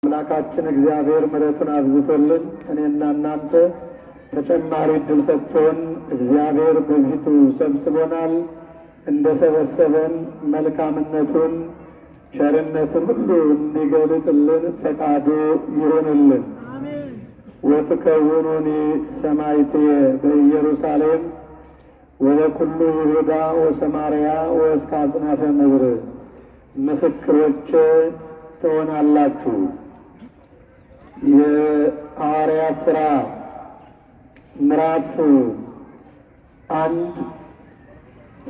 አምላካችን እግዚአብሔር ምሕረቱን አብዝቶልን እኔና እናንተ ተጨማሪ ዕድል ሰጥቶን እግዚአብሔር በፊቱ ሰብስቦናል። እንደሰበሰበን መልካምነቱን ቸርነቱን ሁሉ እንዲገልጥልን ፈቃዱ ይሁንልን። ወትከውኑኒ ሰማዕትየ በኢየሩሳሌም ወበኩሉ ይሁዳ ወሰማርያ ወእስከ አጽናፈ ምድር፣ ምስክሮቼ ትሆናላችሁ። የሐዋርያት ሥራ ምዕራፍ 1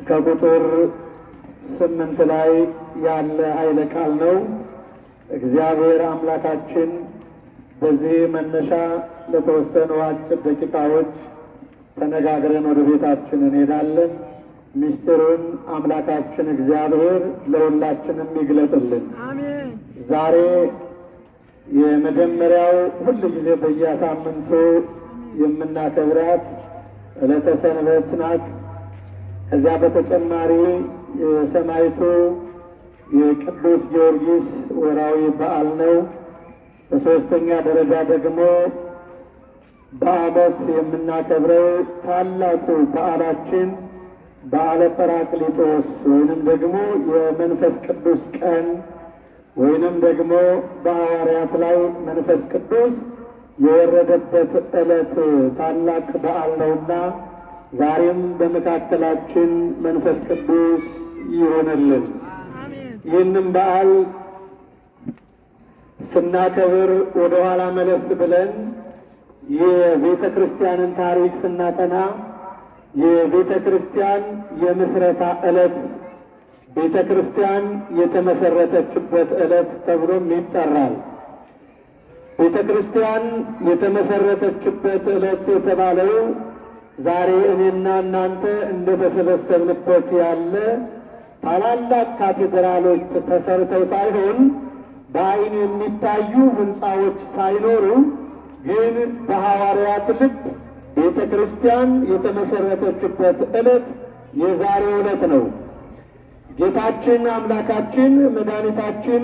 ከቁጥር 8 ላይ ያለ ኃይለ ቃል ነው። እግዚአብሔር አምላካችን በዚህ መነሻ ለተወሰኑ አጭር ደቂቃዎች ተነጋግረን ወደ ቤታችን እንሄዳለን። ምስጢሩን አምላካችን እግዚአብሔር ለሁላችንም ይግለጥልን። ዛሬ የመጀመሪያው ሁል ጊዜ በየሳምንቱ የምናከብራት ዕለተ ሰንበት ናት። ከዚያ በተጨማሪ የሰማዕቱ የቅዱስ ጊዮርጊስ ወራዊ በዓል ነው። በሶስተኛ ደረጃ ደግሞ በዓመት የምናከብረው ታላቁ በዓላችን በዓለ ጰራቅሊጦስ ወይንም ደግሞ የመንፈስ ቅዱስ ቀን ወይንም ደግሞ በሐዋርያት ላይ መንፈስ ቅዱስ የወረደበት ዕለት ታላቅ በዓል ነውና ዛሬም በመካከላችን መንፈስ ቅዱስ ይሆንልን። ይህንም በዓል ስናከብር ወደኋላ መለስ ብለን የቤተ ክርስቲያንን ታሪክ ስናጠና የቤተ ክርስቲያን የምስረታ ዕለት፣ ቤተ ክርስቲያን የተመሰረተችበት ዕለት ተብሎም ይጠራል። ቤተ ክርስቲያን የተመሰረተችበት ዕለት የተባለው ዛሬ እኔና እናንተ እንደተሰበሰብንበት ያለ ታላላቅ ካቴድራሎች ተሰርተው ሳይሆን፣ በዓይን የሚታዩ ሕንፃዎች ሳይኖሩ፣ ግን በሐዋርያት ልብ ቤተ ክርስቲያን የተመሰረተችበት ዕለት የዛሬው ዕለት ነው። ጌታችን አምላካችን መድኃኒታችን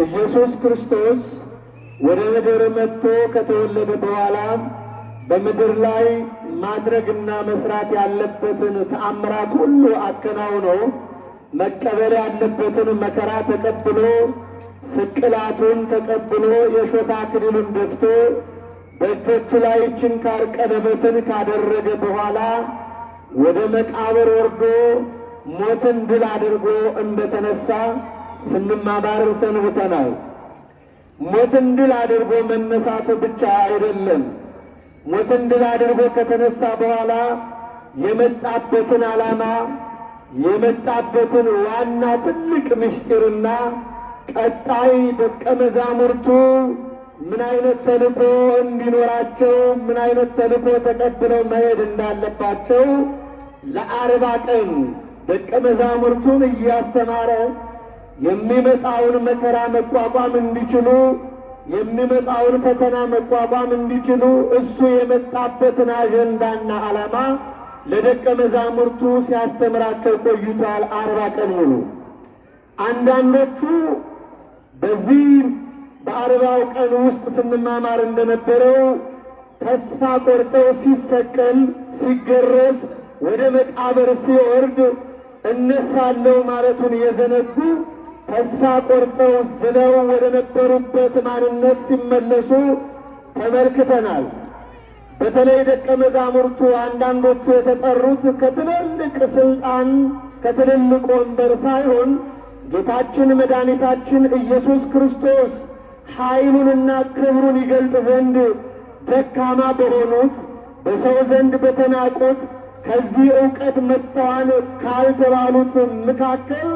ኢየሱስ ክርስቶስ ወደ ምድር መጥቶ ከተወለደ በኋላ በምድር ላይ ማድረግና መስራት ያለበትን ተአምራት ሁሉ አከናውኖ፣ መቀበል ያለበትን መከራ ተቀብሎ፣ ስቅላቱን ተቀብሎ፣ የሾህ አክሊሉን ደፍቶ፣ በእጆቹ ላይ ችንካር ቀለበትን ካደረገ በኋላ ወደ መቃብር ወርዶ ሞትን ድል አድርጎ እንደተነሳ ስንማማር ሰንብተናል። ሞትን ድል አድርጎ መነሳት ብቻ አይደለም። ሞትን ድል አድርጎ ከተነሳ በኋላ የመጣበትን ዓላማ፣ የመጣበትን ዋና ትልቅ ምስጢርና ቀጣይ ደቀ መዛሙርቱ ምን አይነት ተልእኮ እንዲኖራቸው፣ ምን አይነት ተልእኮ ተቀብለው መሄድ እንዳለባቸው ለ40 ቀን ደቀ መዛሙርቱን እያስተማረ፣ የሚመጣውን መከራ መቋቋም እንዲችሉ፣ የሚመጣውን ፈተና መቋቋም እንዲችሉ እሱ የመጣበትን አጀንዳና ዓላማ ለደቀ መዛሙርቱ ሲያስተምራቸው ቆይቷል። 40 ቀን ሙሉ። አንዳንዶቹ በዚህ በ40ው ቀን ውስጥ ስንማማር እንደነበረው ተስፋ ቆርጠው ሲሰቀል፣ ሲገረፍ፣ ወደ መቃብር ሲወርድ እነሳለሁ ማለቱን የዘነጉ፣ ተስፋ ቆርጠው ዝለው ወደ ነበሩበት ማንነት ሲመለሱ ተመልክተናል። በተለይ ደቀ መዛሙርቱ አንዳንዶቹ የተጠሩት ከትልልቅ ስልጣን፣ ከትልልቅ ወንበር ሳይሆን ጌታችን መድኃኒታችን ኢየሱስ ክርስቶስ ኃይሉንና ክብሩን ይገልጥ ዘንድ ደካማ በሆኑት፣ በሰው ዘንድ በተናቁት፣ ከዚህ ዕውቀት መጥተዋል ካልተባሉት መካከል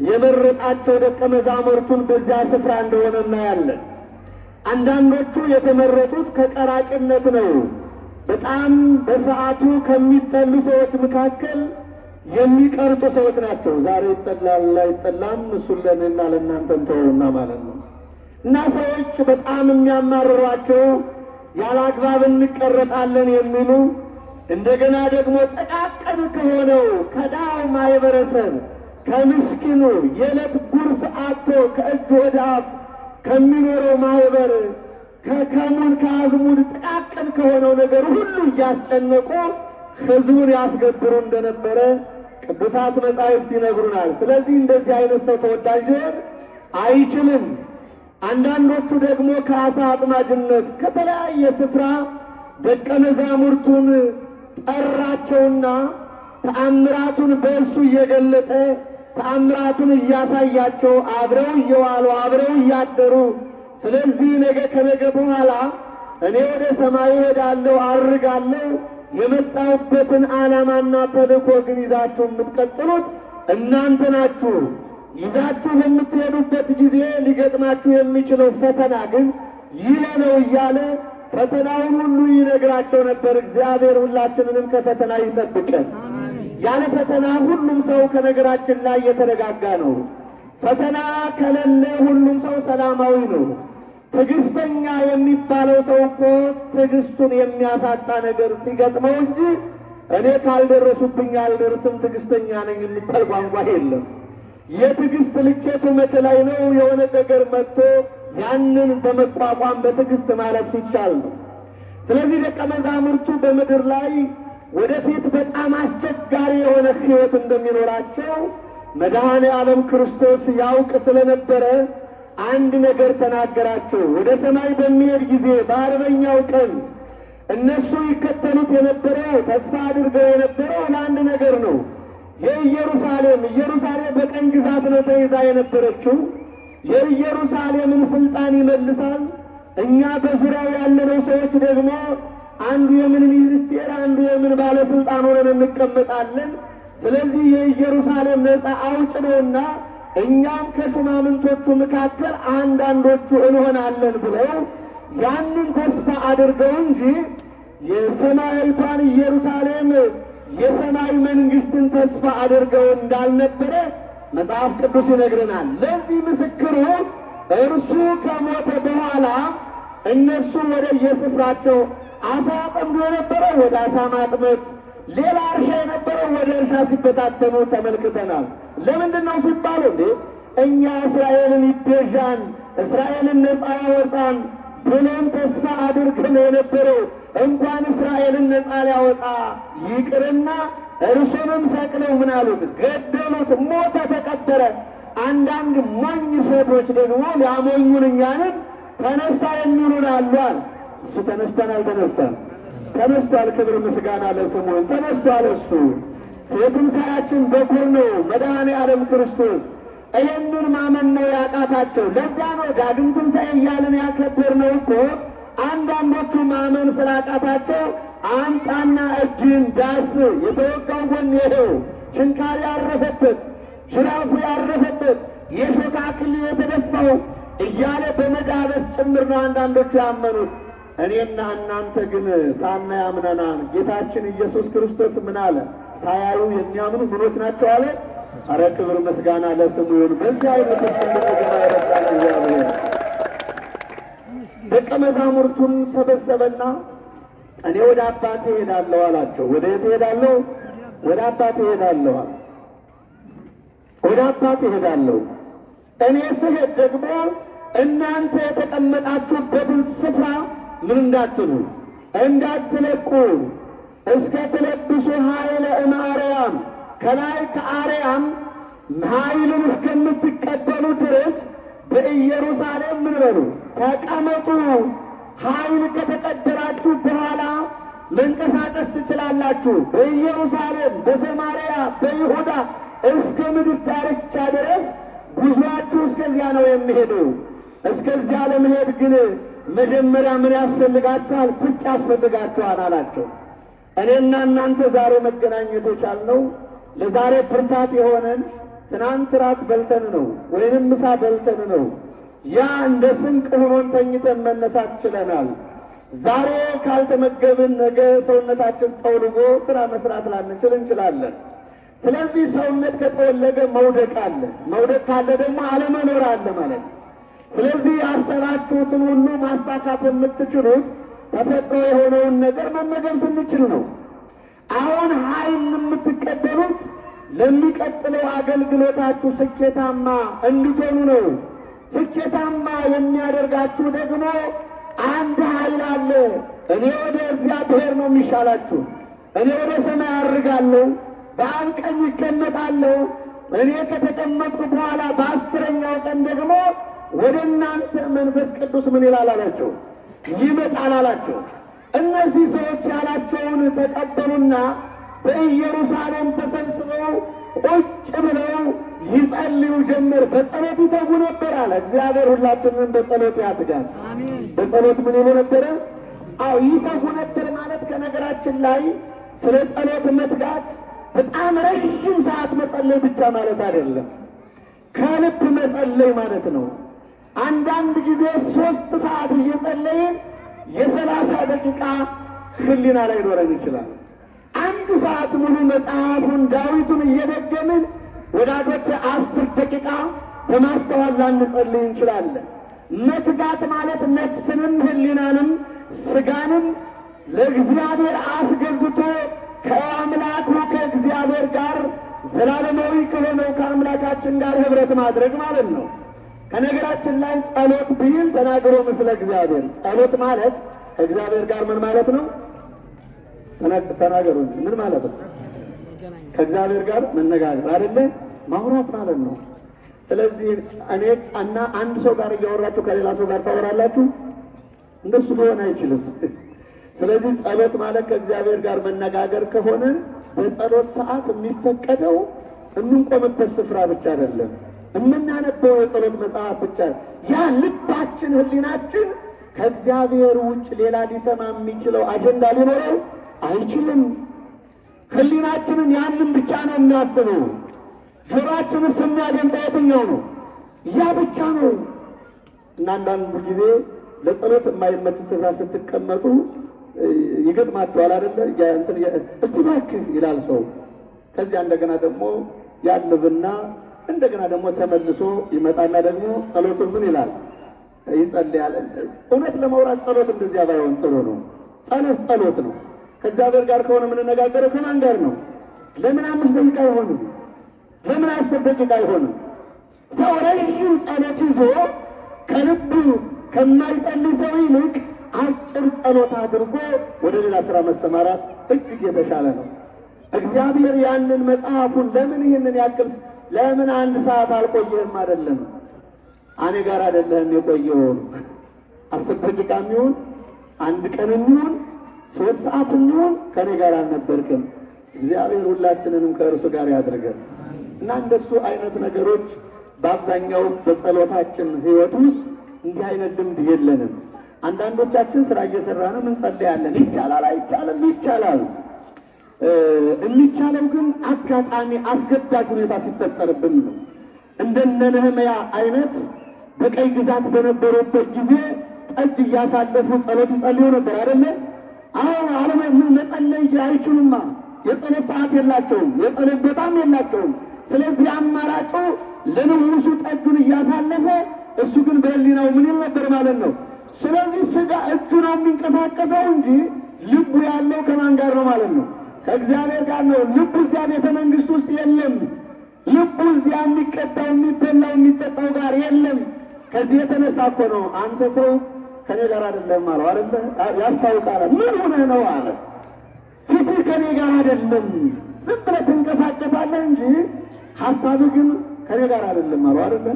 የመረጣቸው ደቀ መዛሙርቱን በዚያ ስፍራ እንደሆነ እናያለን። አንዳንዶቹ የተመረጡት ከቀራጭነት ነው። በጣም በሰዓቱ ከሚጠሉ ሰዎች መካከል የሚቀርጡ ሰዎች ናቸው። ዛሬ ይጠላል አይጠላም፣ እሱን ለእኔና ለእናንተ እንተወውና ማለት ነው። እና ሰዎች በጣም የሚያማርሯቸው፣ ያለ አግባብ እንቀረጣለን የሚሉ፣ እንደገና ደግሞ ጥቃቅን ከሆነው ከድሃው ማህበረሰብ፣ ከምስኪኑ፣ የዕለት ጉርስ አጥቶ ከእጅ ወደ አፍ ከሚኖረው ማህበር ከከሙን ከአዝሙድ ጥቃቅን ከሆነው ነገር ሁሉ እያስጨነቁ ሕዝቡን ያስገብሩ እንደነበረ ቅዱሳት መጻሕፍት ይነግሩናል። ስለዚህ እንደዚህ አይነት ሰው ተወዳጅ ሊሆን አይችልም። አንዳንዶቹ ደግሞ ከአሳ አጥማጅነት ከተለያየ ስፍራ ደቀ መዛሙርቱን ጠራቸውና ተአምራቱን በእሱ እየገለጠ ተአምራቱን እያሳያቸው አብረው እየዋሉ አብረው እያደሩ፣ ስለዚህ ነገ ከነገ በኋላ እኔ ወደ ሰማይ እሄዳለሁ አርጋለሁ፣ የመጣሁበትን ዓላማና ተልእኮ ግን ይዛችሁ የምትቀጥሉት እናንተ ናችሁ። ይዛችሁ በምትሄዱበት ጊዜ ሊገጥማችሁ የሚችለው ፈተና ግን ይህ ነው እያለ ፈተናውን ሁሉ ይነግራቸው ነበር። እግዚአብሔር ሁላችንንም ከፈተና ይጠብቀን። ያለ ፈተና ሁሉም ሰው ከነገራችን ላይ የተረጋጋ ነው። ፈተና ከሌለ ሁሉም ሰው ሰላማዊ ነው። ትዕግስተኛ የሚባለው ሰው እኮ ትዕግስቱን የሚያሳጣ ነገር ሲገጥመው እንጂ እኔ ካልደረሱብኝ አልደርስም ትዕግስተኛ ነኝ የሚባል ቋንቋ የለም። የትዕግስት ልኬቱ መቼ ላይ ነው? የሆነ ነገር መጥቶ ያንን በመቋቋም በትዕግስት ማለፍ ሲቻል ነው። ስለዚህ ደቀ መዛሙርቱ በምድር ላይ ወደፊት በጣም አስቸጋሪ የሆነ ሕይወት እንደሚኖራቸው መድኃኔ ዓለም ክርስቶስ ያውቅ ስለነበረ አንድ ነገር ተናገራቸው። ወደ ሰማይ በሚሄድ ጊዜ በአርበኛው ቀን እነሱ ይከተሉት የነበረው ተስፋ አድርገው የነበረው ለአንድ ነገር ነው። የኢየሩሳሌም ኢየሩሳሌም በቀኝ ግዛት ነው ተይዛ የነበረችው። የኢየሩሳሌምን ስልጣን ይመልሳል። እኛ በዙሪያው ያለነው ሰዎች ደግሞ አንዱ የምን ሚኒስቴር፣ አንዱ የምን ባለስልጣን ሆነን እንቀመጣለን። ስለዚህ የኢየሩሳሌም ነፃ አውጭ ነውና እኛም ከሹማምንቶቹ መካከል አንዳንዶቹ እንሆናለን ብለው ያንን ተስፋ አድርገው እንጂ የሰማያዊቷን ኢየሩሳሌም የሰማይ መንግስትን ተስፋ አድርገው እንዳልነበረ መጽሐፍ ቅዱስ ይነግረናል። ለዚህ ምስክሩ እርሱ ከሞተ በኋላ እነሱ ወደ የስፍራቸው አሳ ጠምዶ የነበረው ወደ አሳ ማጥመድ፣ ሌላ እርሻ የነበረው ወደ እርሻ ሲበታተኑ ተመልክተናል። ለምንድን ነው ሲባሉ፣ እንዴ እኛ እስራኤልን ይቤዣን እስራኤልን ነፃ ያወጣን ብለን ተስፋ አድርገን የነበረው እንኳን እስራኤልን ነፃ ሊያወጣ ይቅርና እርሱንም ሰቅለው ምን አሉት? ገደሉት። ሞተ፣ ተቀበረ። አንዳንድ ሞኝ ሴቶች ደግሞ ሊያሞኙን እኛንን ተነሳ የሚሉን አሉ። እሱ ተነስቷል አልተነሳም? ተነስቷል። ክብር ምስጋና ለስሙ። ተነስቷል። እሱ የትንሣኤያችን በኩር ነው፣ መድኃኔ ዓለም ክርስቶስ። ይህንን ማመን ነው ያቃታቸው። ለዚያ ነው ዳግም ትንሣኤ እያልን ያከበርነው እኮ። አንዳንዶቹ ማመን ስላቃታቸው አምጣና እጅን ዳስ፣ የተወጋው ጎን ይኸው፣ ችንካር ያረፈበት፣ ጅራፉ ያረፈበት፣ የሾህ አክሊል የተደፋው እያለ በመዳበስ ጭምር ነው አንዳንዶቹ ያመኑት። እኔና እናንተ ግን ሳናይ አምነናል። ጌታችን ኢየሱስ ክርስቶስ ምን አለ? ሳያዩ የሚያምኑ ምኖች ናቸው አለ። አረ ክብር ምስጋና ለስሙ ይሁን። በዚህ አይነት ውስጥ እንድንገባ ይረዳን እግዚአብሔር። ደቀ መዛሙርቱን ሰበሰበና እኔ ወደ አባቴ እሄዳለሁ አላቸው። ወደ የት እሄዳለሁ? ወደ አባቴ እሄዳለሁ አለ። ወደ አባቴ እሄዳለሁ። እኔ ስሄድ ደግሞ እናንተ የተቀመጣችሁበትን ስፍራ ምን እንዳትሉ እንዳትለቁ፣ እስከ ትለብሱ ኃይለ እምአርያም፣ ከላይ ከአርያም ኃይልን እስከምትቀበሉ ድረስ በኢየሩሳሌም ምን በሉ ተቀመጡ። ኃይል ከተቀበላችሁ በኋላ መንቀሳቀስ ትችላላችሁ። በኢየሩሳሌም፣ በሰማርያ፣ በይሁዳ እስከ ምድር ዳርቻ ድረስ ጉዟችሁ እስከዚያ ነው የሚሄደው። እስከዚያ ለመሄድ ግን መጀመሪያ ምን ያስፈልጋችኋል? ትጥቅ ያስፈልጋችኋል አላቸው። እኔና እናንተ ዛሬ መገናኘት የቻልነው ለዛሬ ብርታት የሆነን ትናንት ራት በልተን ነው ወይንም ምሳ በልተን ነው። ያ እንደ ስንቅ ሆኖን ተኝተን መነሳት ችለናል። ዛሬ ካልተመገብን ነገ ሰውነታችን ጠውልጎ ስራ መስራት ላንችል እንችላለን። ስለዚህ ሰውነት ከጠወለገ መውደቅ አለ፣ መውደቅ ካለ ደግሞ አለመኖር አለ ማለት ነው። ስለዚህ ያሰባችሁትን ሁሉ ማሳካት የምትችሉት ተፈጥሮ የሆነውን ነገር መመገብ ስንችል ነው። አሁን ኃይል የምትቀበሉት ለሚቀጥለው አገልግሎታችሁ ስኬታማ እንድትሆኑ ነው። ስኬታማ የሚያደርጋችሁ ደግሞ አንድ ኃይል አለ። እኔ ወደዚያ ብሄር ነው የሚሻላችሁ። እኔ ወደ ሰማይ አርጋለሁ፣ በአብ ቀኝ ይቀመጣለሁ። እኔ ከተቀመጥኩ በኋላ በ10ኛው ቀን ደግሞ ወደ እናንተ መንፈስ ቅዱስ ምን ይላል አላቸው? ይመጣል አላቸው። እነዚህ ሰዎች ያላቸውን ተቀበሉና በኢየሩሳሌም ተሰብስበው ቁጭ ብለው ይጸልዩ ጀመር። በጸሎት ይተጉ ነበር አለ። እግዚአብሔር ሁላችንንም በጸሎት ያትጋል። በጸሎት ምን ይሉ ነበረ? አዎ ይተጉ ነበር ማለት ከነገራችን ላይ ስለ ጸሎት መትጋት በጣም ረዥም ሰዓት መጸለይ ብቻ ማለት አይደለም። ከልብ መጸለይ ማለት ነው። አንዳንድ ጊዜ 3 ሰዓት እየጸለይን የ30 ደቂቃ ሕሊና ላይ ኖረን ይችላል። 1 ሰዓት ሙሉ መጽሐፉን ዳዊቱን እየደገምን ወዳጆች 10 ደቂቃ በማስተዋል ላንጸልይ እንችላለን። መትጋት ማለት ነፍስንም ሕሊናንም ስጋንም ለእግዚአብሔር አስገዝቶ ከአምላኩ ከእግዚአብሔር ጋር ዘላለማዊ ከሆነው ከአምላካችን ጋር ኅብረት ማድረግ ማለት ነው። ከነገራችን ላይ ጸሎት ቢል ተናግሮ ምስለ እግዚአብሔር። ጸሎት ማለት ከእግዚአብሔር ጋር ምን ማለት ነው? ተናገሩ እንጂ ምን ማለት ነው? ከእግዚአብሔር ጋር መነጋገር አይደለ? ማውራት ማለት ነው። ስለዚህ እኔ እና አንድ ሰው ጋር እያወራችሁ ከሌላ ሰው ጋር ታወራላችሁ? እንደሱ ሊሆን አይችልም። ስለዚህ ጸሎት ማለት ከእግዚአብሔር ጋር መነጋገር ከሆነ በጸሎት ሰዓት የሚፈቀደው የምንቆምበት ስፍራ ብቻ አይደለም፣ የምናነበው የጸሎት መጽሐፍ ብቻ። ያ ልባችን ሕሊናችን ከእግዚአብሔር ውጭ ሌላ ሊሰማ የሚችለው አጀንዳ ሊኖረው አይችልም። ሕሊናችንን ያንን ብቻ ነው የሚያስበው። ጆሮአችንስ የሚያደምጠው የትኛው ነው? ያ ብቻ ነው። እና አንዳንዱ ጊዜ ለጸሎት የማይመች ስፍራ ስትቀመጡ ይገጥማችኋል አይደለ? እስቲ እባክህ ይላል ሰው። ከዚያ እንደገና ደግሞ ያልብና እንደገና ደግሞ ተመልሶ ይመጣና ደግሞ ጸሎቱን ምን ይላል? ይጸልያል። እውነት ለማውራት ጸሎት እንደዚያ ባይሆን ጥሩ ነው። ጸሎት ጸሎት ነው። ከእግዚአብሔር ጋር ከሆነ የምንነጋገረው ከማን ጋር ነው? ለምን 5 ደቂቃ አይሆንም? ለምን 10 ደቂቃ አይሆንም? ሰው ረዥም ጸሎት ይዞ ከልቡ ከማይጸልይ ሰው ይልቅ አጭር ጸሎት አድርጎ ወደ ሌላ ስራ መሰማራት እጅግ የተሻለ ነው። እግዚአብሔር ያንን መጽሐፉን ለምን ይህንን ያክል ለምን 1 ሰዓት አልቆየህም? አይደለም እኔ ጋር አይደለም የቆየው። 10 ደቂቃ የሚሆን 1 ቀን የሚሆን 3 ሰዓት የሚሆን ከኔ ጋር አልነበርክም። እግዚአብሔር ሁላችንንም ከእርሱ ጋር ያድርገን። እና እንደሱ አይነት ነገሮች በአብዛኛው በጸሎታችን ህይወት ውስጥ እንዲህ አይነት ልምድ የለንም። አንዳንዶቻችን ስራ እየሰራን እንጸልያለን። ይቻላል አይቻልም? ይቻላል። የሚቻለው ግን አጋጣሚ አስገዳጅ ሁኔታ ሲፈጠርብን ነው። እንደነ ነህምያ አይነት በቀይ ግዛት በነበሩበት ጊዜ ጠጅ እያሳለፉ ጸሎት ይጸልዩ ነበር አይደለ? አሁን ዓለም ምን መጸለይ አይችሉማ። የጸሎት ሰዓት የላቸውም፣ የጸሎት ቦታም የላቸውም። ስለዚህ አማራጩ ለንጉሱ ጠጁን እያሳለፈ እሱ ግን በህሊናው ምን ይል ነበር ማለት ነው። ስለዚህ ስጋ እጁ ነው የሚንቀሳቀሰው እንጂ ልቡ ያለው ከማን ጋር ነው ማለት ነው? ከእግዚአብሔር ጋር ነው። ልቡ እዚያ ቤተ መንግስት ውስጥ የለም። ልቡ እዚያ የሚቀጣው የሚበላው የሚጠጣው ጋር የለም። ከዚህ የተነሳ እኮ ነው አንተ ሰው ከኔ ጋር አይደለም አለው አይደለ? ያስታውቃል። ምን ሆነህ ነው አለ። ፊትህ ከኔ ጋር አይደለም፣ ዝም ብለህ ትንቀሳቀሳለህ እንጂ ሐሳብህ ግን ከኔ ጋር አይደለም አለው አይደለ?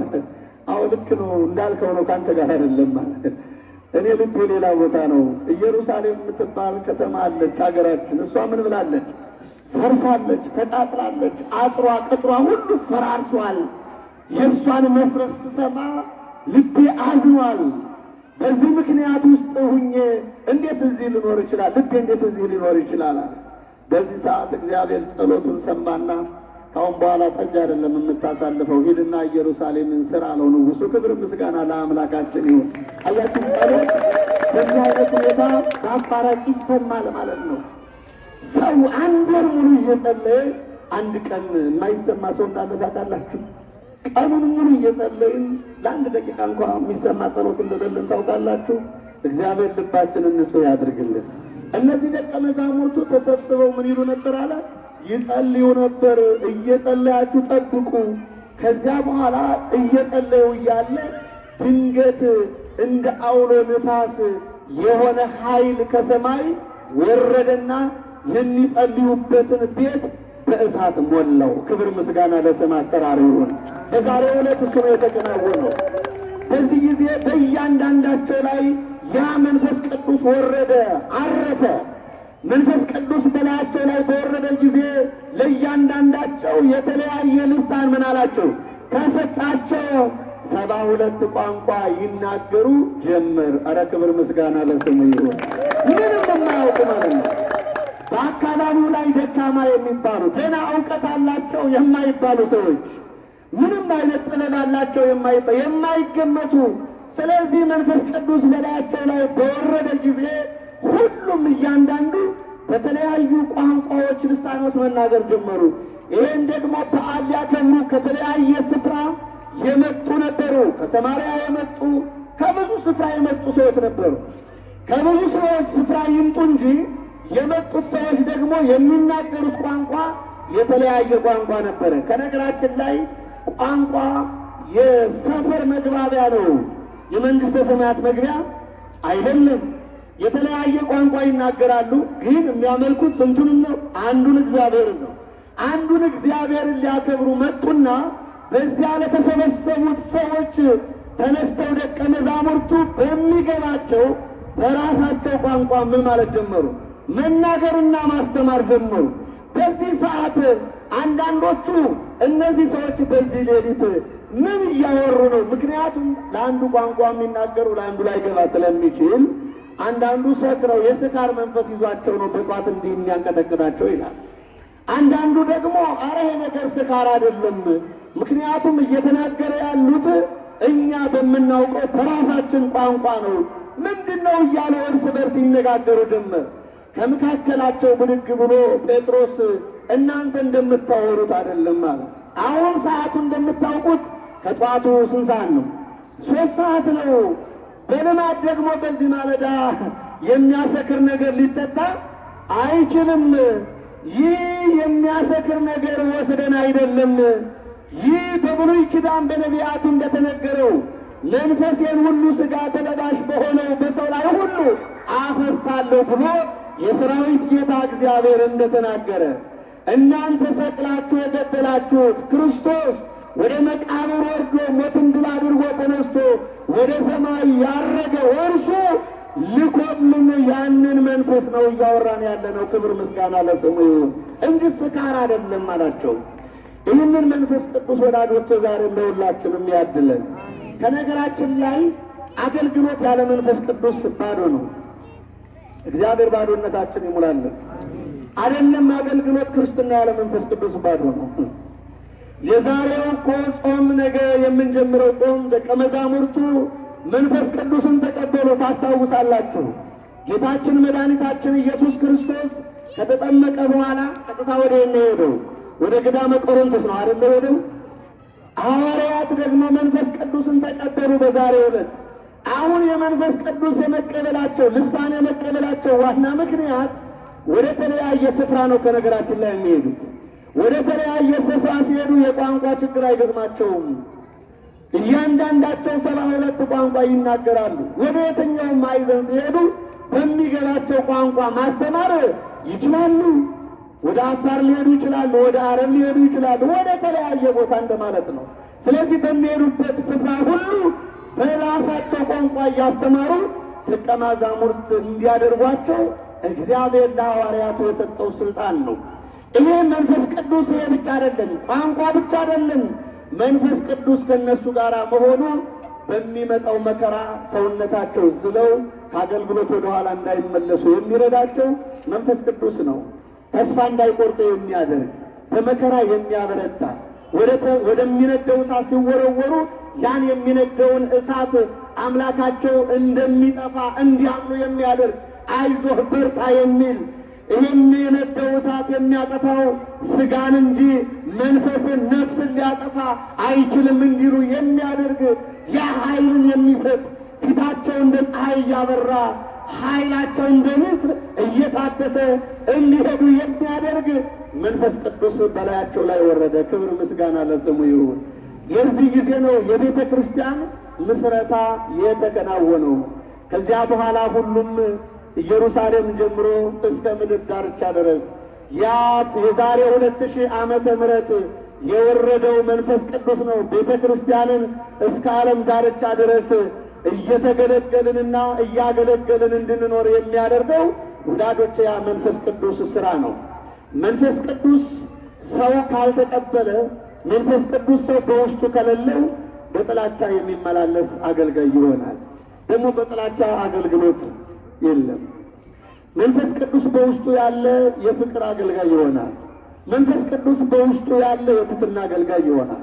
አዎ ልክ ነው እንዳልከው ነው፣ ካንተ ጋር አይደለም አለ። እኔ ልቤ ሌላ ቦታ ነው። ኢየሩሳሌም የምትባል ከተማ አለች ሀገራችን። እሷ ምን ብላለች? ፈርሳለች፣ ተቃጥላለች፣ አጥሯ ቅጥሯ ሁሉ ፈራርሷል። የእሷን መፍረስ ስሰማ ልቤ አዝኗል። በዚህ ምክንያት ውስጥ ሁኜ እንዴት እዚህ ልኖር ይችላል? ልቤ እንዴት እዚህ ሊኖር ይችላል አለ። በዚህ ሰዓት እግዚአብሔር ጸሎቱን ሰማና ካሁን በኋላ ጠጅ አይደለም የምታሳልፈው፣ ሂድና ኢየሩሳሌምን ስራ አለው ንጉሱ። ክብር ምስጋና ለአምላካችን ይሁን። አያችሁ ጸሎት በዚህ አይነት ሁኔታ በአቋራጭ ይሰማል ማለት ነው። ሰው አንድ ወር ሙሉ እየጸለየ አንድ ቀን የማይሰማ ሰው እንዳለ ታውቃላችሁ? ቀኑን ሙሉ እየጸለይን ለአንድ ደቂቃ እንኳን የሚሰማ ጸሎት እንደሌለን ታውቃላችሁ? እግዚአብሔር ልባችንን ንጹህ ያድርግልን። እነዚህ ደቀ መዛሙርቱ ተሰብስበው ምን ይሉ ነበር አለ? ይጸልዩ ነበር። እየጸለያችሁ ጠብቁ። ከዚያ በኋላ እየጸለዩ እያለ ድንገት እንደ አውሎ ንፋስ የሆነ ኃይል ከሰማይ ወረደና የሚጸልዩበትን ቤት በእሳት ሞላው። ክብር ምስጋና ለስም አጠራሩ ይሁን። በዛሬው ዕለት እሱ ነው የተከናወነው። በዚህ ጊዜ በእያንዳንዳቸው ላይ ያ መንፈስ ቅዱስ ወረደ፣ አረፈ። መንፈስ ቅዱስ በላያቸው ላይ በወረደ ጊዜ ለእያንዳንዳቸው የተለያየ ልሳን ምን አላቸው? ተሰጣቸው። 72 ቋንቋ ይናገሩ ጀመር። አረ ክብር ምስጋና ለስሙ ይሁን። ምንም የማያውቁ ማለት ነው። በአካባቢው ላይ ደካማ የሚባሉ፣ ገና እውቀት አላቸው የማይባሉ ሰዎች፣ ምንም አይነት ጥበብ አላቸው የማይገመቱ። ስለዚህ መንፈስ ቅዱስ በላያቸው ላይ በወረደ ጊዜ ሁሉም እያንዳንዱ በተለያዩ ቋንቋዎች፣ ልሳኖች መናገር ጀመሩ። ይህን ደግሞ በዓል ሊያከብሩ ከተለያየ ስፍራ የመጡ ነበሩ። ከሰማርያ የመጡ፣ ከብዙ ስፍራ የመጡ ሰዎች ነበሩ። ከብዙ ሰዎች ስፍራ ይምጡ እንጂ የመጡት ሰዎች ደግሞ የሚናገሩት ቋንቋ የተለያየ ቋንቋ ነበረ። ከነገራችን ላይ ቋንቋ የሰፈር መግባቢያ ነው፣ የመንግሥተ ሰማያት መግቢያ አይደለም። የተለያየ ቋንቋ ይናገራሉ፣ ግን የሚያመልኩት ስንቱን ነው? አንዱን እግዚአብሔርን ነው። አንዱን እግዚአብሔርን ሊያከብሩ መጡና በዚያ ለተሰበሰቡት ሰዎች ተነስተው ደቀ መዛሙርቱ በሚገባቸው በራሳቸው ቋንቋ ምን ማለት ጀመሩ? መናገርና ማስተማር ጀመሩ። በዚህ ሰዓት አንዳንዶቹ እነዚህ ሰዎች በዚህ ሌሊት ምን እያወሩ ነው? ምክንያቱም ለአንዱ ቋንቋ የሚናገሩ ለአንዱ ላይገባ ስለሚችል፣ አንዳንዱ ሰክረው የስካር መንፈስ ይዟቸው ነው በጧት እንዲህ የሚያንቀጠቅጣቸው ይላል። አንዳንዱ ደግሞ አረ ይሄ ነገር ስካር አይደለም፣ ምክንያቱም እየተናገረ ያሉት እኛ በምናውቀው በራሳችን ቋንቋ ነው፣ ምንድን ነው እያሉ እርስ በርስ ይነጋገሩ ጀመር። ከመካከላቸው ብድግ ብሎ ጴጥሮስ እናንተ እንደምታወሩት አይደለም አለ። አሁን ሰዓቱ እንደምታውቁት ከጠዋቱ ስንት ሰዓት ነው? 3 ሰዓት ነው። በልማድ ደግሞ በዚህ ማለዳ የሚያሰክር ነገር ሊጠጣ አይችልም። ይህ የሚያሰክር ነገር ወስደን አይደለም። ይህ በብሉይ ኪዳን በነቢያቱ እንደተነገረው መንፈሴን ሁሉ ሥጋ በለባሽ በሆነው በሰው ላይ ሁሉ አፈሳለሁ ብሎ የሰራዊት ጌታ እግዚአብሔር እንደተናገረ፣ እናንተ ሰቅላችሁ የገደላችሁት ክርስቶስ ወደ መቃብር ወርዶ ሞትን ድል አድርጎ ተነስቶ ወደ ሰማይ ያረገው እርሱ ልኮልን ያንን መንፈስ ነው እያወራን ያለነው። ክብር ምስጋና ለስሙ ይሁን እንጂ ስካር አይደለም አላቸው። ይህንን መንፈስ ቅዱስ ወዳጆች ዛሬም ለሁላችንም ያድለን። ከነገራችን ላይ አገልግሎት ያለ መንፈስ ቅዱስ ባዶ ነው። እግዚአብሔር ባዶነታችን ይሙላልን። አይደለም አገልግሎት፣ ክርስትና ያለ መንፈስ ቅዱስ ባዶ ነው። የዛሬው እኮ ጾም፣ ነገ የምንጀምረው ጾም፣ ደቀ መዛሙርቱ መንፈስ ቅዱስን ተቀበሉ። ታስታውሳላችሁ። ጌታችን መድኃኒታችን ኢየሱስ ክርስቶስ ከተጠመቀ በኋላ ቀጥታ ወደ ሄደው? ወደ ገዳመ ቆሮንቶስ ነው አይደለ ሄደው። ሐዋርያት ደግሞ መንፈስ ቅዱስን ተቀበሉ በዛሬው ዕለት። አሁን የመንፈስ ቅዱስ የመቀበላቸው፣ ልሳን የመቀበላቸው ዋና ምክንያት ወደ ተለያየ ስፍራ ነው ከነገራችን ላይ የሚሄዱት። ወደ ተለያየ ስፍራ ሲሄዱ የቋንቋ ችግር አይገጥማቸውም። እያንዳንዳቸው 72 ቋንቋ ይናገራሉ። ወደ የትኛውም ማዕዘን ሲሄዱ በሚገባቸው ቋንቋ ማስተማር ይችላሉ። ወደ አፋር ሊሄዱ ይችላሉ፣ ወደ አረብ ሊሄዱ ይችላሉ፣ ወደ ተለያየ ቦታ እንደማለት ነው። ስለዚህ በሚሄዱበት ስፍራ ሁሉ በራሳቸው ቋንቋ እያስተማሩ ደቀ መዛሙርት እንዲያደርጓቸው እግዚአብሔር ለሐዋርያቱ የሰጠው ስልጣን ነው። ይሄ መንፈስ ቅዱስ ይሄ ብቻ አይደለም፣ ቋንቋ ብቻ አይደለም። መንፈስ ቅዱስ ከነሱ ጋር መሆኑ በሚመጣው መከራ ሰውነታቸው ዝለው ከአገልግሎት ወደኋላ እንዳይመለሱ የሚረዳቸው መንፈስ ቅዱስ ነው። ተስፋ እንዳይቆርጡ የሚያደርግ፣ በመከራ የሚያበረታ፣ ወደሚነደው እሳት ሲወረወሩ ያን የሚነደውን እሳት አምላካቸው እንደሚጠፋ እንዲያምኑ የሚያደርግ፣ አይዞህ በርታ የሚል፣ ይህን የነደው እሳት የሚያጠፋው ስጋን እንጂ መንፈስን ነፍስን ሊያጠፋ አይችልም እንዲሉ የሚያደርግ፣ ያ ኃይልን የሚሰጥ፣ ፊታቸው እንደ ፀሐይ እያበራ ኃይላቸው እንደ ንስር እየታደሰ እንዲሄዱ የሚያደርግ መንፈስ ቅዱስ በላያቸው ላይ ወረደ። ክብር ምስጋና ለስሙ ይሁን። የዚህ ጊዜ ነው የቤተ ክርስቲያን ምስረታ የተከናወነው። ከዚያ በኋላ ሁሉም ኢየሩሳሌም ጀምሮ እስከ ምድር ዳርቻ ድረስ ያ የዛሬ 2000 ዓመተ ምህረት የወረደው መንፈስ ቅዱስ ነው። ቤተ ክርስቲያንን እስከ ዓለም ዳርቻ ድረስ እየተገለገልንና እያገለገልን እንድንኖር የሚያደርገው ወዳጆቼ ያ መንፈስ ቅዱስ ስራ ነው። መንፈስ ቅዱስ ሰው ካልተቀበለ፣ መንፈስ ቅዱስ ሰው በውስጡ ከሌለው በጥላቻ የሚመላለስ አገልጋይ ይሆናል። ደግሞ በጥላቻ አገልግሎት የለም። መንፈስ ቅዱስ በውስጡ ያለ የፍቅር አገልጋይ ይሆናል። መንፈስ ቅዱስ በውስጡ ያለ የትሕትና አገልጋይ ይሆናል።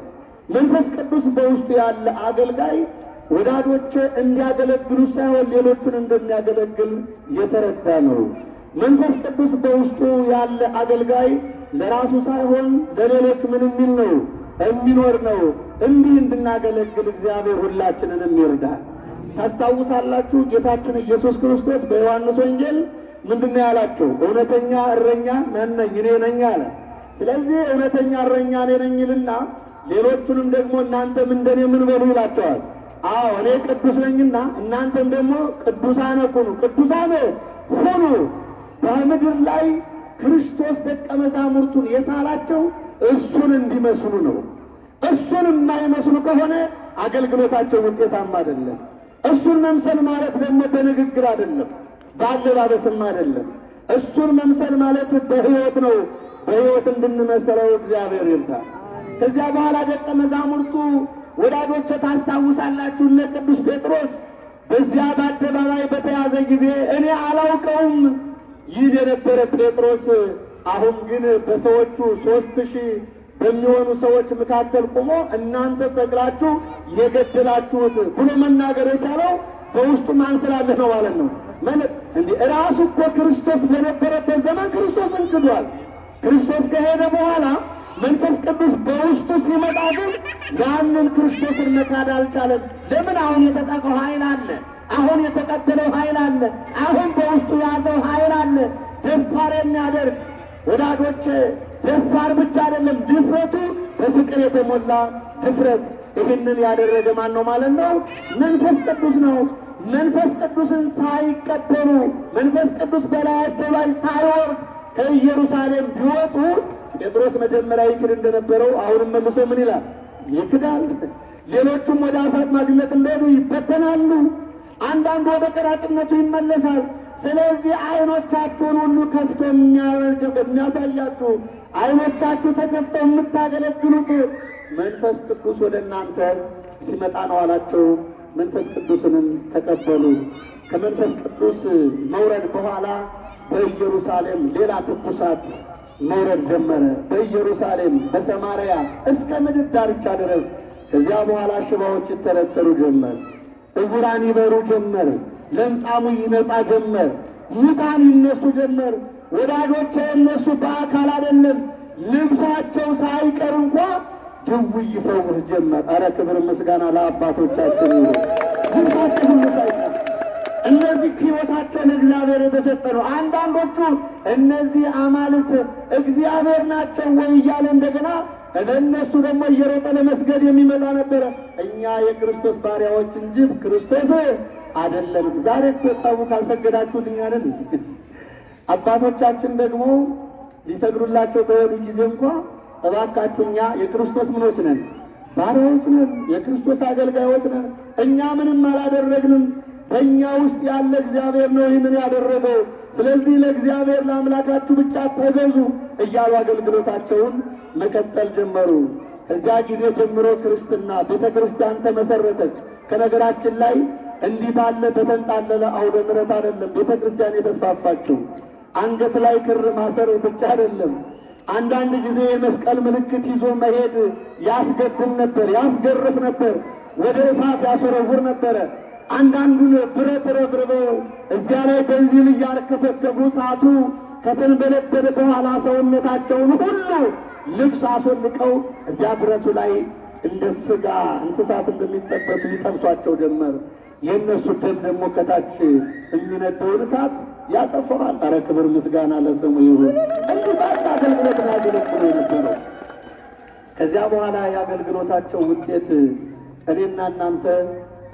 መንፈስ ቅዱስ በውስጡ ያለ አገልጋይ ወዳጆቼ እንዲያገለግሉ ሳይሆን ሌሎቹን እንደሚያገለግል የተረዳ ነው። መንፈስ ቅዱስ በውስጡ ያለ አገልጋይ ለራሱ ሳይሆን ለሌሎች ምን የሚል ነው? የሚኖር ነው። እንዲህ እንድናገለግል እግዚአብሔር ሁላችንንም ይርዳል። ታስታውሳላችሁ፣ ጌታችን ኢየሱስ ክርስቶስ በዮሐንስ ወንጌል ምንድነው ያላቸው? እውነተኛ እረኛ ማን ነኝ? እኔ ነኝ አለ። ስለዚህ እውነተኛ እረኛ እኔ ነኝ ይልና ሌሎቹንም ደግሞ እናንተም እንደኔ ምን በሉ ይላቸዋል። አዎ እኔ ቅዱስ ነኝና እናንተም ደግሞ ቅዱሳን ሁኑ፣ ቅዱሳን ሁኑ። በምድር ላይ ክርስቶስ ደቀ መዛሙርቱን የሳላቸው እሱን እንዲመስሉ ነው። እሱን የማይመስሉ ከሆነ አገልግሎታቸው ውጤታማ አይደለም። እሱን መምሰል ማለት ደግሞ በንግግር አይደለም፣ በአለባበስም አይደለም። እሱን መምሰል ማለት በሕይወት ነው። በሕይወት እንድንመስለው እግዚአብሔር ይርዳል። ከዚያ በኋላ ደቀ መዛሙርቱ ወዳጆቼ ታስታውሳላችሁ፣ እነ ቅዱስ ጴጥሮስ በዚያ በአደባባይ በተያዘ ጊዜ እኔ አላውቀውም ይል የነበረ ጴጥሮስ አሁን ግን በሰዎቹ 3000 በሚሆኑ ሰዎች መካከል ቆሞ እናንተ ሰቅላችሁ የገደላችሁት ብሎ መናገር የቻለው በውስጡ ማን ስላለ ነው ማለት ነው። እንዴ ራሱ እኮ ክርስቶስ በነበረበት ዘመን ክርስቶስን ክዷል። ክርስቶስ ከሄደ በኋላ መንፈስ ቅዱስ በውስጡ ሲመጣ ግን ያንን ክርስቶስን መካድ አልቻለም። ለምን? አሁን የተጠቀው ኃይል አለ። አሁን የተቀበለው ኃይል አለ። አሁን በውስጡ የያዘው ኃይል አለ። ደፋር የሚያደርግ ወዳጆች፣ ደፋር ብቻ አይደለም፣ ድፍረቱ በፍቅር የተሞላ ድፍረት። ይህንን ያደረገ ማን ነው ማለት ነው? መንፈስ ቅዱስ ነው። መንፈስ ቅዱስን ሳይቀበሉ፣ መንፈስ ቅዱስ በላያቸው ላይ ሳይወርድ ከኢየሩሳሌም ቢወጡ ጴጥሮስ መጀመሪያ ይክድ እንደነበረው አሁንም መልሶ ምን ይላል? ይክዳል። ሌሎቹም ወደ አሳ አጥማጅነት እንደሄዱ ይበተናሉ። አንዳንዱ ወደ ቀራጭነቱ ይመለሳል። ስለዚህ ዓይኖቻችሁን ሁሉ ከፍቶ የሚያሳያችሁ፣ ዓይኖቻችሁ ተከፍተው የምታገለግሉት መንፈስ ቅዱስ ወደ እናንተ ሲመጣ ነው አላቸው። መንፈስ ቅዱስንም ተቀበሉ። ከመንፈስ ቅዱስ መውረድ በኋላ በኢየሩሳሌም ሌላ ትኩሳት መውረድ ጀመረ። በኢየሩሳሌም፣ በሰማርያ እስከ ምድር ዳርቻ ድረስ። ከዚያ በኋላ ሽባዎች ይተረተሩ ጀመር። ዕውራን ይበሩ ጀመር። ለምጻሙ ይነጻ ጀመር። ሙታን ይነሱ ጀመር። ወዳጆቼ እነሱ በአካል አይደለም፣ ልብሳቸው ሳይቀር እንኳ ድውይ ይፈውስ ጀመር። አረ ክብር ምስጋና ለአባቶቻችን ይሁን። ልብሳቸው ሁሉ ሳይቀር፣ እነዚህ ሕይወታቸው ለእግዚአብሔር የተሰጠ ነው። አንዳንዶቹ እነዚህ አማልክት እግዚአብሔር ናቸው ወይ እያለ እንደገና ለእነሱ ደግሞ እየሮጠ ለመስገድ የሚመጣ ነበረ። እኛ የክርስቶስ ባሪያዎች እንጂ ክርስቶስ አይደለንም። ዛሬ እኮ ጠቡ ካልሰገዳችሁልኝ አይደል? አባቶቻችን ደግሞ ሊሰግዱላቸው ከሄዱ ጊዜ እንኳ እባካችሁ እኛ የክርስቶስ ምኖች ነን፣ ባሪያዎች ነን፣ የክርስቶስ አገልጋዮች ነን። እኛ ምንም አላደረግንም። በእኛ ውስጥ ያለ እግዚአብሔር ነው ይህንን ያደረገው። ስለዚህ ለእግዚአብሔር ለአምላካችሁ ብቻ ተገዙ እያሉ አገልግሎታቸውን መቀጠል ጀመሩ። ከዚያ ጊዜ ጀምሮ ክርስትና ቤተ ክርስቲያን ተመሰረተች። ከነገራችን ላይ እንዲህ ባለ በተንጣለለ አውደ ምሕረት አይደለም ቤተ ክርስቲያን የተስፋፋችው። አንገት ላይ ክር ማሰር ብቻ አይደለም። አንዳንድ ጊዜ የመስቀል ምልክት ይዞ መሄድ ያስገድል ነበር፣ ያስገርፍ ነበር፣ ወደ እሳት ያስወረውር ነበረ። አንዳንዱን ብረት ረብርበው እዚያ ላይ ቤንዚን እያርከፈከፉ እሳቱ ከተንበለበለ በኋላ ሰውነታቸውን ሁሉ ልብስ አስወልቀው እዚያ ብረቱ ላይ እንደ ስጋ እንስሳት እንደሚጠበሱ ይጠብሷቸው ጀመር። የእነሱ ደም ደግሞ ከታች የሚነደውን እሳት ያጠፋዋል። አረ ክብር ምስጋና ለስሙ ይሁን። እንዲህ ባለ አገልግሎት ነው ያገለግሉ የነበረው። ከዚያ በኋላ የአገልግሎታቸው ውጤት እኔና እናንተ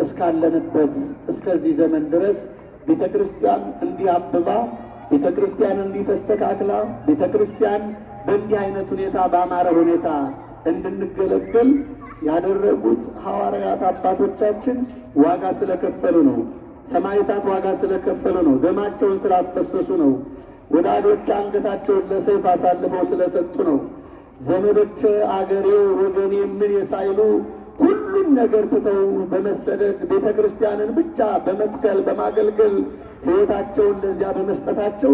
እስካለንበት እስከዚህ ዘመን ድረስ ቤተ ክርስቲያን እንዲህ አብባ፣ ቤተ ክርስቲያን እንዲህ ተስተካክላ፣ ቤተ ክርስቲያን በእንዲህ አይነት ሁኔታ በአማረ ሁኔታ እንድንገለገል ያደረጉት ሐዋርያት አባቶቻችን ዋጋ ስለከፈሉ ነው። ሰማዕታት ዋጋ ስለከፈሉ ነው። ደማቸውን ስላፈሰሱ ነው። ወዳጆች አንገታቸውን ለሰይፍ አሳልፈው ስለሰጡ ነው። ዘመዶች አገሬ ወገኔ ምን ሳይሉ ሁሉን ነገር ትተው በመሰደድ ቤተ ክርስቲያንን ብቻ በመትከል በማገልገል ሕይወታቸውን ለዚያ በመስጠታቸው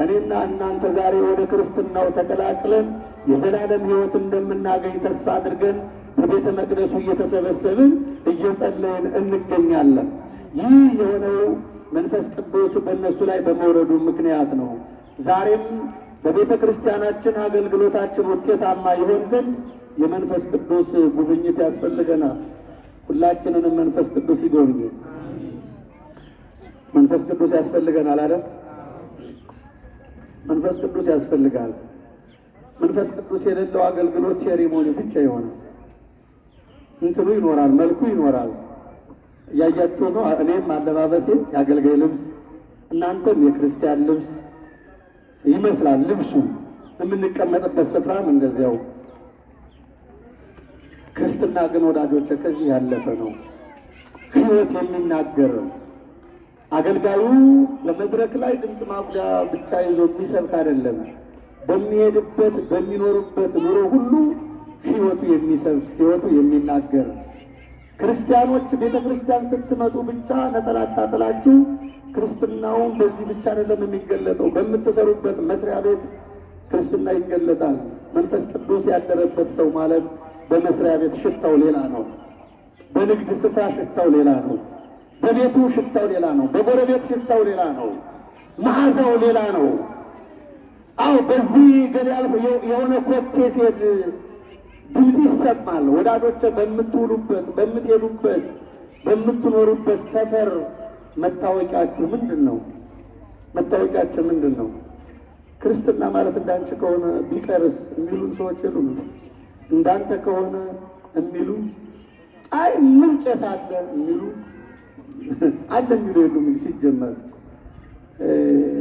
እኔና እናንተ ዛሬ ወደ ክርስትናው ተቀላቅለን የዘላለም ሕይወት እንደምናገኝ ተስፋ አድርገን በቤተ መቅደሱ እየተሰበሰብን እየጸለይን እንገኛለን። ይህ የሆነው መንፈስ ቅዱስ በእነሱ ላይ በመውረዱ ምክንያት ነው። ዛሬም በቤተ ክርስቲያናችን አገልግሎታችን ውጤታማ ይሆን ዘንድ የመንፈስ ቅዱስ ጉብኝት ያስፈልገናል። ሁላችንንም መንፈስ ቅዱስ ይጎብኝ። መንፈስ ቅዱስ ያስፈልገናል አይደል? መንፈስ ቅዱስ ያስፈልጋል። መንፈስ ቅዱስ የሌለው አገልግሎት ceremony ብቻ ይሆናል። እንትኑ ይኖራል፣ መልኩ ይኖራል። እያያችሁ ነው። እኔም አለባበሴ የአገልጋይ ልብስ፣ እናንተም የክርስቲያን ልብስ ይመስላል ልብሱ። የምንቀመጥበት ስፍራም እንደዚያው። ክርስትና ግን ወዳጆች ከዚህ ያለፈ ነው። ሕይወት የሚናገር ነው። አገልጋዩ በመድረክ ላይ ድምፅ ማጉሊያ ብቻ ይዞ የሚሰብክ አይደለም። በሚሄድበት በሚኖሩበት ኑሮ ሁሉ ሕይወቱ የሚሰብክ ሕይወቱ የሚናገር። ክርስቲያኖች ቤተ ክርስቲያን ስትመጡ ብቻ ነጠላ ታጥላችሁ ክርስትናውን በዚህ ብቻ አይደለም የሚገለጠው። በምትሰሩበት መስሪያ ቤት ክርስትና ይገለጣል። መንፈስ ቅዱስ ያደረበት ሰው ማለት በመስሪያ ቤት ሽታው ሌላ ነው። በንግድ ስፍራ ሽታው ሌላ ነው። በቤቱ ሽታው ሌላ ነው። በጎረቤት ሽታው ሌላ ነው። መዓዛው ሌላ ነው። አዎ በዚህ ገሌ አልፎ የሆነ ኮቴ ሲሄድ ድምፅ ይሰማል። ወዳጆቼ በምትውሉበት፣ በምትሄዱበት፣ በምትኖሩበት ሰፈር መታወቂያችሁ ምንድን ነው? መታወቂያችሁ ምንድን ነው? ክርስትና ማለት እንዳንቺ ከሆነ ቢቀርስ የሚሉን ሰዎች የሉም? እንዳንተ ከሆነ የሚሉ፣ አይ ምን ቄስ አለ የሚሉ አለ የሚሉ የሉም። ሲጀመር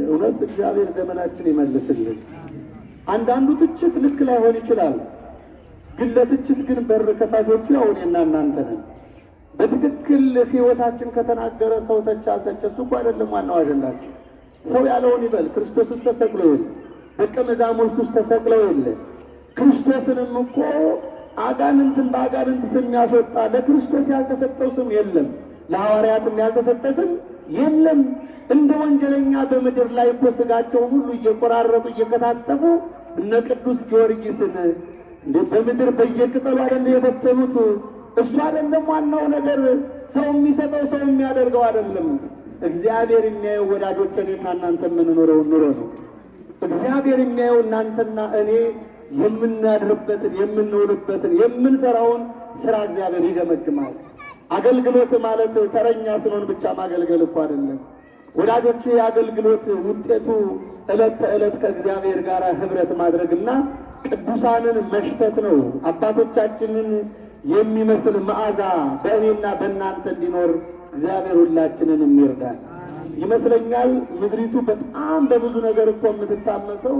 እውነት እግዚአብሔር ዘመናችን ይመልስልን። አንዳንዱ ትችት ልክ ላይሆን ይችላል። ግን ለትችት ግን በር ከፋቾቹ ያው እኔና እናንተ ነን። በትክክል ሕይወታችን ከተናገረ ሰው ተቸ አልተቸ እሱ እኮ አይደለም ዋናው አጀንዳችን። ሰው ያለውን ይበል። ክርስቶስስ ተሰቅሎ የለ፣ ደቀ መዛሙርቱስ ተሰቅለው የለ። ክርስቶስንም እኮ አጋንንትን በአጋንንት ስም ያስወጣ ለክርስቶስ ያልተሰጠው ስም የለም፣ ለሐዋርያትም ያልተሰጠ ስም የለም። እንደ ወንጀለኛ በምድር ላይ እኮ ስጋቸውን ሁሉ እየቆራረጡ እየከታተፉ እነ ቅዱስ ጊዮርጊስን እንደ በምድር በየቅጠሉ አይደለ የበተኑት? እሱ አይደለም ዋናው ነገር። ሰው የሚሰጠው ሰው የሚያደርገው አይደለም። እግዚአብሔር የሚያየው ወዳጆች፣ እኔና እናንተ የምንኖረው ኑሮ ነው። እግዚአብሔር የሚያየው እናንተና እኔ የምናድርበትን፣ የምንውልበትን፣ የምንሰራውን ስራ እግዚአብሔር ይገመግማል። አገልግሎት ማለት ተረኛ ስንሆን ብቻ ማገልገል እኮ አይደለም ወዳጆች። የአገልግሎት ውጤቱ ዕለት ተዕለት ከእግዚአብሔር ጋር ህብረት ማድረግና ቅዱሳንን መሽተት ነው። አባቶቻችንን የሚመስል መዓዛ በእኔና በእናንተ እንዲኖር እግዚአብሔር ሁላችንን ይርዳል። ይመስለኛል ምድሪቱ በጣም በብዙ ነገር እኮ የምትታመሰው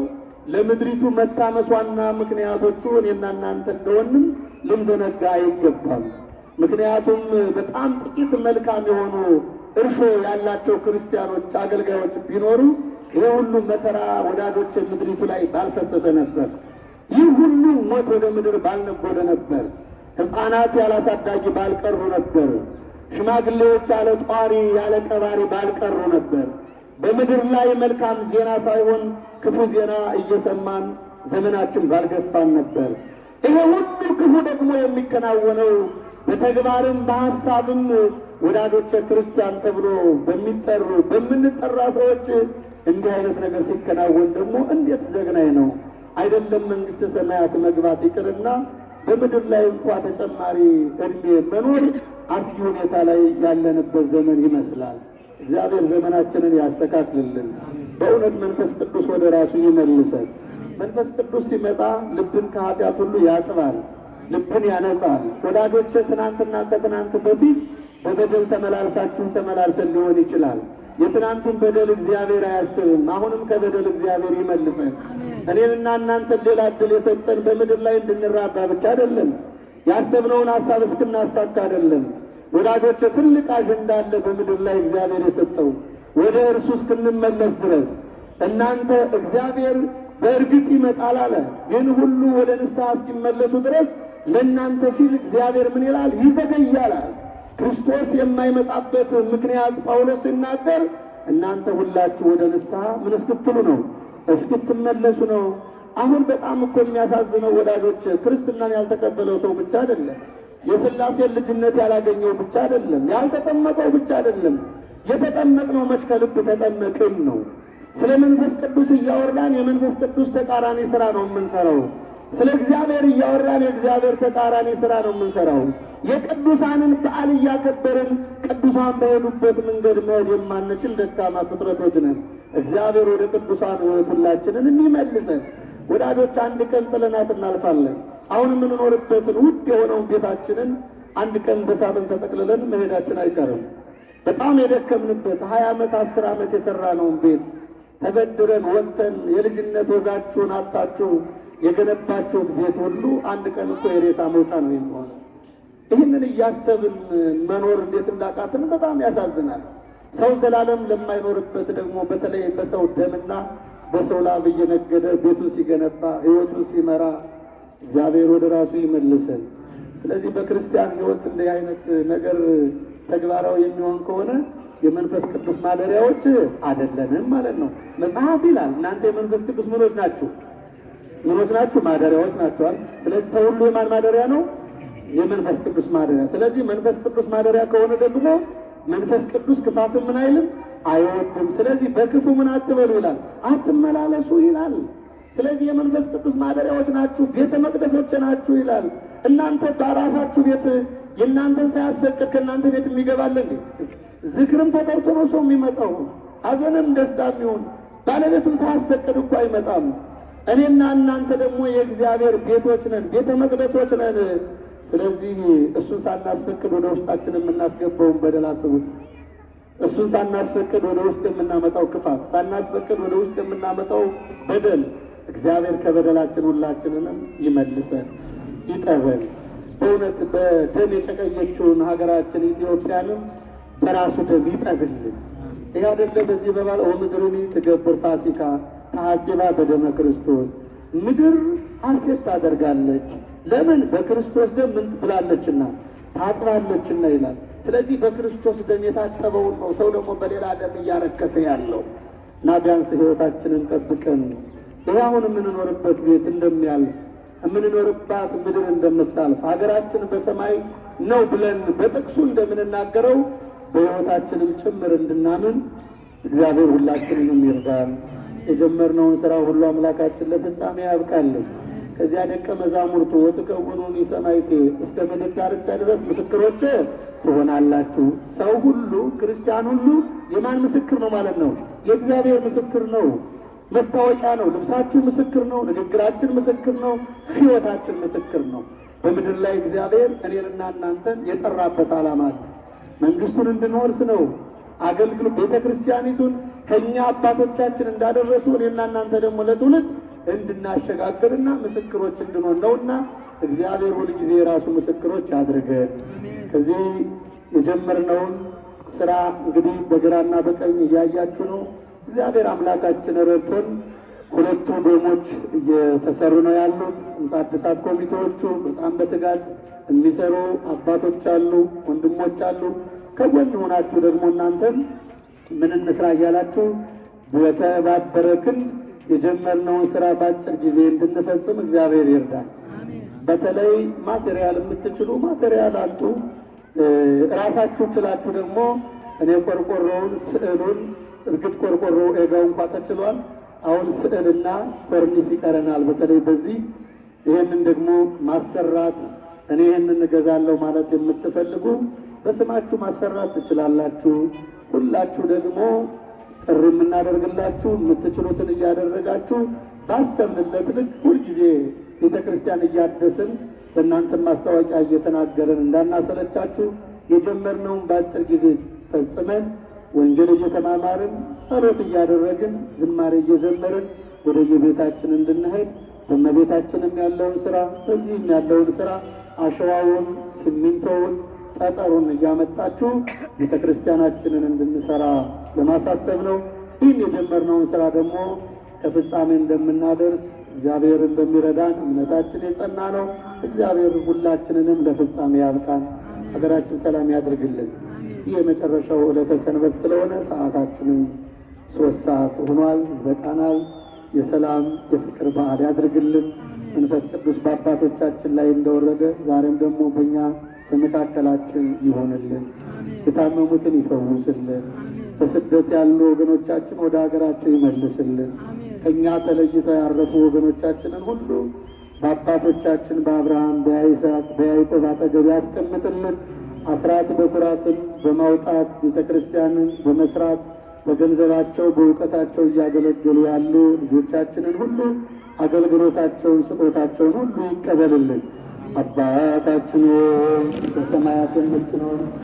ለምድሪቱ መታመስ ዋና ምክንያቶቹ እኔና እናንተ እንደሆንም ልንዘነጋ አይገባም። ምክንያቱም በጣም ጥቂት መልካም የሆኑ እርሾ ያላቸው ክርስቲያኖች አገልጋዮች ቢኖሩ ይህ ሁሉ መከራ ወዳጆች ምድሪቱ ላይ ባልፈሰሰ ነበር። ይህ ሁሉ ሞት ወደ ምድር ባልነጎደ ነበር። ሕፃናት ያላሳዳጊ ባልቀሩ ነበር። ሽማግሌዎች ያለ ጧሪ ያለ ቀባሪ ባልቀሩ ነበር። በምድር ላይ መልካም ዜና ሳይሆን ክፉ ዜና እየሰማን ዘመናችን ባልገፋን ነበር። ይሄ ሁሉ ክፉ ደግሞ የሚከናወነው በተግባርም በሐሳብም ወዳጆች ክርስቲያን ተብሎ በሚጠሩ በምንጠራ ሰዎች እንዲህ አይነት ነገር ሲከናወን ደግሞ እንዴት ዘግናኝ ነው! አይደለም መንግሥተ ሰማያት መግባት ይቅርና በምድር ላይ እንኳ ተጨማሪ እድሜ መኖር አስጊ ሁኔታ ላይ ያለንበት ዘመን ይመስላል። እግዚአብሔር ዘመናችንን ያስተካክልልን። በእውነት መንፈስ ቅዱስ ወደ ራሱ ይመልሰን። መንፈስ ቅዱስ ሲመጣ ልብን ከኃጢአት ሁሉ ያጥባል፣ ልብን ያነጻል። ወዳጆቼ ትናንትና ከትናንት በፊት በበደል ተመላልሳችሁ ተመላልሰን ሊሆን ይችላል። የትናንቱን በደል እግዚአብሔር አያስብም። አሁንም ከበደል እግዚአብሔር ይመልሰን። እኔንና እናንተን ሌላ ዕድል የሰጠን በምድር ላይ እንድንራባ ብቻ አይደለም፣ ያሰብነውን ሀሳብ እስክናሳካ አይደለም። ወዳጆች፣ ትልቅ አጀንዳ አለ በምድር ላይ እግዚአብሔር የሰጠው ወደ እርሱ እስክንመለስ ድረስ። እናንተ እግዚአብሔር በእርግጥ ይመጣል አለ፣ ግን ሁሉ ወደ ንስሐ እስኪመለሱ ድረስ ለእናንተ ሲል እግዚአብሔር ምን ይላል? ይዘገያል። ክርስቶስ የማይመጣበት ምክንያት ጳውሎስ ሲናገር እናንተ ሁላችሁ ወደ ንስሐ ምን እስክትሉ ነው? እስክትመለሱ ነው። አሁን በጣም እኮ የሚያሳዝነው ወዳጆች፣ ክርስትናን ያልተቀበለው ሰው ብቻ አይደለም፣ የሥላሴን ልጅነት ያላገኘው ብቻ አይደለም፣ ያልተጠመቀው ብቻ አይደለም። የተጠመቅነው መች ከልብ ተጠመቅን ነው። ስለ መንፈስ ቅዱስ እያወራን የመንፈስ ቅዱስ ተቃራኒ ስራ ነው የምንሰራው። ስለ እግዚአብሔር እያወራን የእግዚአብሔር ተቃራኒ ስራ ነው የምንሰራው። የቅዱሳንን በዓል እያከበርን ቅዱሳን በሄዱበት መንገድ መሄድ የማንችል ደካማ ፍጥረቶች ነን። እግዚአብሔር ወደ ቅዱሳን ሕይወት ሁላችንን የሚመልሰን። ወዳጆች፣ አንድ ቀን ጥለናት እናልፋለን። አሁን የምንኖርበትን ውድ የሆነውን ቤታችንን አንድ ቀን በሳጥን ተጠቅልለን መሄዳችን አይቀርም። በጣም የደከምንበት 20 ዓመት 10 ዓመት የሰራነውን ቤት ተበድረን ወጥተን የልጅነት ወዛችሁን አጣችሁ የገነባችሁት ቤት ሁሉ አንድ ቀን እኮ የሬሳ መውጫ ነው የሚሆነው። ይህንን እያሰብን መኖር እንዴት እንዳቃትን በጣም ያሳዝናል። ሰው ዘላለም ለማይኖርበት ደግሞ በተለይ በሰው ደምና በሰው ላብ እየነገደ ቤቱን ሲገነባ ሕይወቱን ሲመራ እግዚአብሔር ወደ ራሱ ይመልሰን። ስለዚህ በክርስቲያን ሕይወት እንዲህ አይነት ነገር ተግባራዊ የሚሆን ከሆነ የመንፈስ ቅዱስ ማደሪያዎች አይደለንም ማለት ነው። መጽሐፍ ይላል እናንተ የመንፈስ ቅዱስ ምኖች ናችሁ? ምኖች ናችሁ? ማደሪያዎች ናቸዋል። ስለዚህ ሰው ሁሉ የማን ማደሪያ ነው? የመንፈስ ቅዱስ ማደሪያ። ስለዚህ መንፈስ ቅዱስ ማደሪያ ከሆነ ደግሞ መንፈስ ቅዱስ ክፋትን ምን አይልም? አይወድም። ስለዚህ በክፉ ምን አትበሉ ይላል፣ አትመላለሱ ይላል። ስለዚህ የመንፈስ ቅዱስ ማደሪያዎች ናችሁ፣ ቤተ መቅደሶች ናችሁ ይላል። እናንተ በራሳችሁ ቤት የእናንተን ሳያስፈቅድ ከእናንተ ቤት የሚገባል እንዴ? ዝክርም ተጠርቶ ነው ሰው የሚመጣው። ሐዘንም ደስታም ይሁን ባለቤቱን ሳያስፈቅድ እኮ አይመጣም። እኔና እናንተ ደግሞ የእግዚአብሔር ቤቶች ነን፣ ቤተ መቅደሶች ነን። ስለዚህ እሱን ሳናስፈቅድ ወደ ውስጣችን የምናስገባውን በደል አስቡት። እሱን ሳናስፈቅድ ወደ ውስጥ የምናመጣው ክፋት፣ ሳናስፈቅድ ወደ ውስጥ የምናመጣው በደል፣ እግዚአብሔር ከበደላችን ሁላችንንም ይመልሰን፣ ይጠበን። በእውነት በደም የጨቀየችውን ሀገራችን ኢትዮጵያንም በራሱ ደም ይጠብልን። ይህ አይደለ በዚህ በባል ወምድርኒ ትገብር ፋሲካ ተሐጺባ በደመ ክርስቶስ። ምድር ሐሴት ታደርጋለች። ለምን? በክርስቶስ ደም ምን ብላለችና ታጥባለችና ይላል። ስለዚህ በክርስቶስ ደም የታጠበውን ነው ሰው ደግሞ በሌላ ደም እያረከሰ ያለው እና ቢያንስ ሕይወታችንን ጠብቀን ይህ አሁን የምንኖርበት ቤት እንደሚያልፍ፣ የምንኖርባት ምድር እንደምታልፍ፣ ሀገራችን በሰማይ ነው ብለን በጥቅሱ እንደምንናገረው በሕይወታችንም ጭምር እንድናምን እግዚአብሔር ሁላችንንም ይርዳን። የጀመርነውን ስራ ሁሉ አምላካችን ለፍጻሜ ያብቃልን። ከዚያ ደቀ መዛሙርቱ ወትከውኑኒ ሰማዕቴ፣ እስከ ምድር ዳርቻ ድረስ ምስክሮቼ ትሆናላችሁ። ሰው ሁሉ፣ ክርስቲያን ሁሉ የማን ምስክር ነው ማለት ነው? የእግዚአብሔር ምስክር ነው። መታወቂያ ነው። ልብሳችሁ ምስክር ነው። ንግግራችን ምስክር ነው። ሕይወታችን ምስክር ነው። በምድር ላይ እግዚአብሔር እኔንና እናንተን የጠራበት ዓላማ አለ። መንግስቱን እንድንወርስ ነው። አገልግሎ ቤተ ክርስቲያኒቱን ከእኛ አባቶቻችን እንዳደረሱ እኔና እናንተ ደግሞ ለትውልድ እንድናሸጋግርና ምስክሮች እንድንሆን ነውና እግዚአብሔር ሁልጊዜ የራሱ ምስክሮች አድርገን። ከዚህ የጀመርነውን ስራ እንግዲህ በግራና በቀኝ እያያችሁ ነው። እግዚአብሔር አምላካችን ረድቶን ሁለቱ ዶሞች እየተሰሩ ነው ያሉት። ሕንፃ እድሳት ኮሚቴዎቹ በጣም በትጋት የሚሰሩ አባቶች አሉ፣ ወንድሞች አሉ። ከጎን ሆናችሁ ደግሞ እናንተም ምን እንስራ እያላችሁ በተባበረ ክንድ የጀመርነውን ስራ በአጭር ጊዜ እንድንፈጽም እግዚአብሔር ይርዳል። በተለይ material የምትችሉ material አምጡ። ራሳችሁ ችላችሁ ደግሞ እኔ ቆርቆሮውን፣ ስዕሉን፣ እርግጥ ቆርቆሮ ኤጋው እንኳ ተችሏል። አሁን ስዕልና ኮርኒስ ይቀረናል። በተለይ በዚህ ይህንን ደግሞ ማሰራት እኔ ይህንን እገዛለሁ ማለት የምትፈልጉ በስማችሁ ማሰራት ትችላላችሁ። ሁላችሁ ደግሞ ጥሪ የምናደርግላችሁ የምትችሉትን እያደረጋችሁ ባሰብንለት ልክ ሁልጊዜ ቤተ ክርስቲያን እያደስን በእናንተም ማስታወቂያ እየተናገርን እንዳናሰለቻችሁ የጀመርነውን በአጭር ጊዜ ፈጽመን ወንጌል እየተማማርን፣ ጸሎት እያደረግን፣ ዝማሬ እየዘመርን ወደየቤታችን እንድንሄድ በእመቤታችንም ያለውን ስራ በዚህም ያለውን ስራ አሸዋውን፣ ሲሚንቶውን፣ ጠጠሩን እያመጣችሁ ቤተ ክርስቲያናችንን እንድንሰራ ለማሳሰብ ነው። ይህን የጀመርነውን ስራ ደግሞ ከፍጻሜ እንደምናደርስ እግዚአብሔር እንደሚረዳን እምነታችን የጸና ነው። እግዚአብሔር ሁላችንንም ለፍጻሜ ያብቃን። ሀገራችን ሰላም ያድርግልን። ይህ የመጨረሻው ዕለተ ሰንበት ስለሆነ ሰዓታችንም 3 ሰዓት ሆኗል። ይበቃናል። የሰላም የፍቅር በዓል ያድርግልን። መንፈስ ቅዱስ በአባቶቻችን ላይ እንደወረደ ዛሬም ደግሞ በእኛ በመካከላችን ይሆንልን። የታመሙትን ይፈውስልን። በስደት ያሉ ወገኖቻችን ወደ ሀገራቸው ይመልስልን። ከእኛ ተለይተው ያረፉ ወገኖቻችንን ሁሉ በአባቶቻችን በአብርሃም፣ በይስሐቅ፣ በያዕቆብ አጠገብ ያስቀምጥልን። አስራት በኩራትን በማውጣት ቤተ ክርስቲያንን በመስራት በገንዘባቸው በእውቀታቸው እያገለገሉ ያሉ ልጆቻችንን ሁሉ አገልግሎታቸውን ስጦታቸውን ሁሉ ይቀበልልን። አባታችን ሆይ በሰማያት የምትኖር